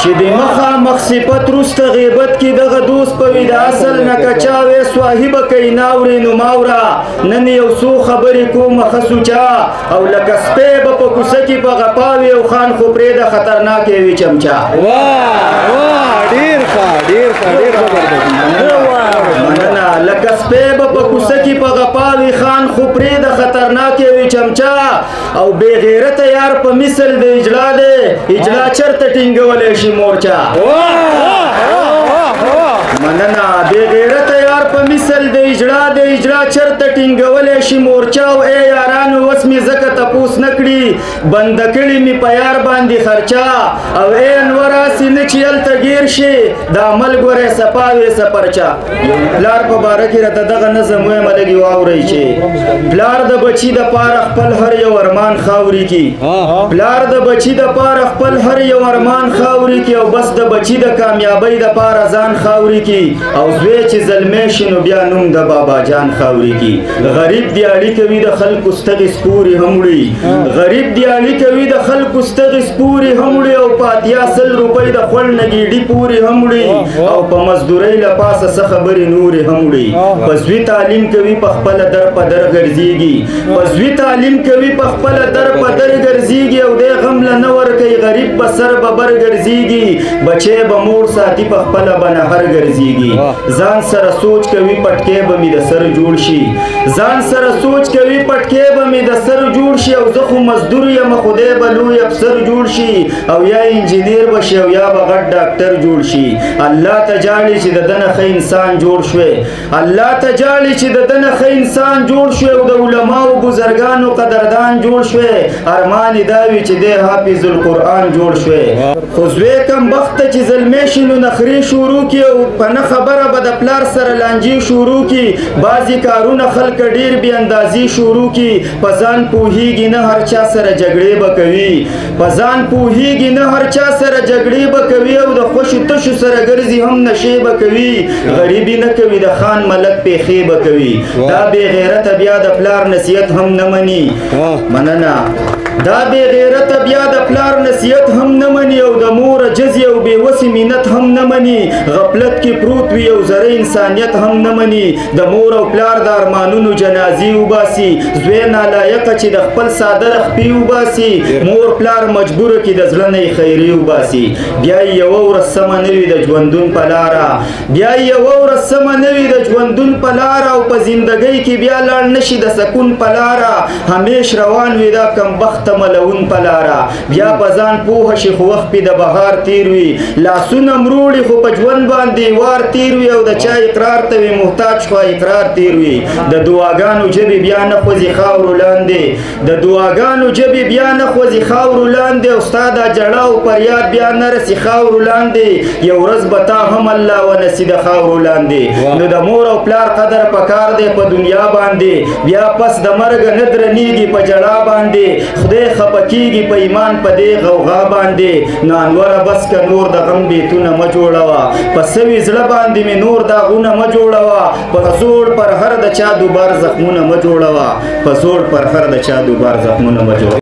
چې د مخامخ صفت وروسته غیبت کې دغه دوست په وي د اصل نه که چا وې صاحبه کوي ناورې نو ماوره. نن یو څو خبرې کومه ښه سوچه او لکه سپی به په کوڅه کې په غپا وي او خان خو پرېږده خطرناکې وي چمچه. واه واه ډېر ښه ډېر ښه ډېر زبردست. مننه. لکه سپی به په کوڅه کې په غپا وي خان خو پرېږده خطرناکې وي چمچه او بې غیرته یار په مثل د اجړا دی، اجړا چېرته ټینګولی شي مورچه. مننه. بې غیرته یار په مثل د اجړا دی، اجړا چېرته ټینګولی شي مورچه. او ای یارانو اوس مې ځکه تپوس نه کړي بنده کړي مې په یار باندې خرچه. او ای انور هسې نه چې هلته ګیر شي دا عمل ګورې صفا وې سپرچه. پلار په باره کې راته دغه نظم وایم لږ یې واورئ چې پلار د بچي دپاره خپل هر یو ارمان خاورې کي، پلار د بچي دپاره خپل هر یو ارمان خاورې کي او بس د بچي د کامیابۍ دپاره ځان خاورې کي او زوی چې زلمی شي نو بیا نوم د بابا جان خاورې کي. غریب دیاړي کوي د خلکو ستغې سپورې هم وړي، غریب دیاړي کوي د خلکو ستغې سپورې هم وړي او په 80 روپۍ د خوړ نه ګېډي پورې هم وړي او په مزدورۍ له پاسه څه خبرې نورې هم وړي. په زوی تعلیم کوي په خپله در په در ګرځېږي، په زوی تعلیم کوي په خپله در په در ګرځېږي او دی غم له نه ورکوي غریب به سر به بر ګرځېږي. بچی به مور ساتي په خپله به نهر ګرځېږي. ځان سره سوچ کوي پټکی به مې د سر جوړ شي، ځان سره سوچ کوي پټکی به مې د سر جوړ شي او زه خو مزدور یم خدای به لوی افسر جوړ شي او یا انجینیر به شي او یا به غټ ډاکټر جوړ شي. الله ته ژاړي چې د ده نه ښه انسان جوړ شوی، الله ته ژاړي چې د ده نه ښه انسان جوړ شوی او د علماو بزرګانو قدردان جوړ شوی. ارمان یې دا وي چې دی حافظ القرآن جوړ شوی. خو زوی کمبخته چې زلمی شي نو نخرې شروع کړي او په نه خبره به د پلار سره لانجې شروع کړي. بعضې کارونه خلک ډېر بې اندازې شروع کړي، په ځان پوهېږي نه هر چا سره جګړې به کوي، په ځان پوهېږي نه هر چا سره جګړې به کوي او د خوشو تشو سره ګرځي هم نشې به کوي. غریبي نه کوي د خان ملک پېښې به کوي. دا بې غیرته بیا د پلار نصیحت هم نه مني. مننه. دا بې غیرته بیا د پلار نصیحت هم نه مني او د مور عجزي او بې وسې منت هم نه مني. غفلت کې پروت وي او زره انسانیت هم نه مني. د مور او پلار د ارمانونو جنازې وباسي، زوی نالایقه چې د خپل څادر خپې وباسي، مور پلار مجبوره کړي د زړه نه یې خیرې وباسي. بیا یې یوه ورځ سمه نه وي د ژوندون په لاره، بیا یې یوه ورځ سمه نه وي د ژوندون په لاره او په زندګۍ کې بیا لاړ نه شي د سکون په لاره. همیش روان وي دا کمبخته ملعون په لاره. بیا په ځان پوهه شي خو وخت پې د بهار تیر وي، لاسونه مروړي خو په ژوند باندې وار تیر وي او د چا اقرار ته وي محتاج خو اقرار تیر وي. د دعاګانو ژبې بیا نه خوځي خاورو لاندې، د دعاګانو ژبې بیا نه خوځي خاورو لاندې او ستا دا ژړا او فریاد بیا نه رسي خاورو لاندې. یو ورځ به تا هم الله ونسي د خاورو لاندې. نو د مور او پلار قدر پکار دی په دنیا باندې، بیا پس د مرګ نه درنیږي په ژړا باندې. خدای خفه کېږي په ایمان په دې غوغا باندې. نو انوره بس که نور د غم بیتونه مه جوړوه، په سوي زړه باندې مې نور داغونه مه جوړوه، په زوړ پر هر د چا دوبار زخمونه مه جوړوه، په زوړ پر هر د چا دوبار زخمونه مه جوړوه.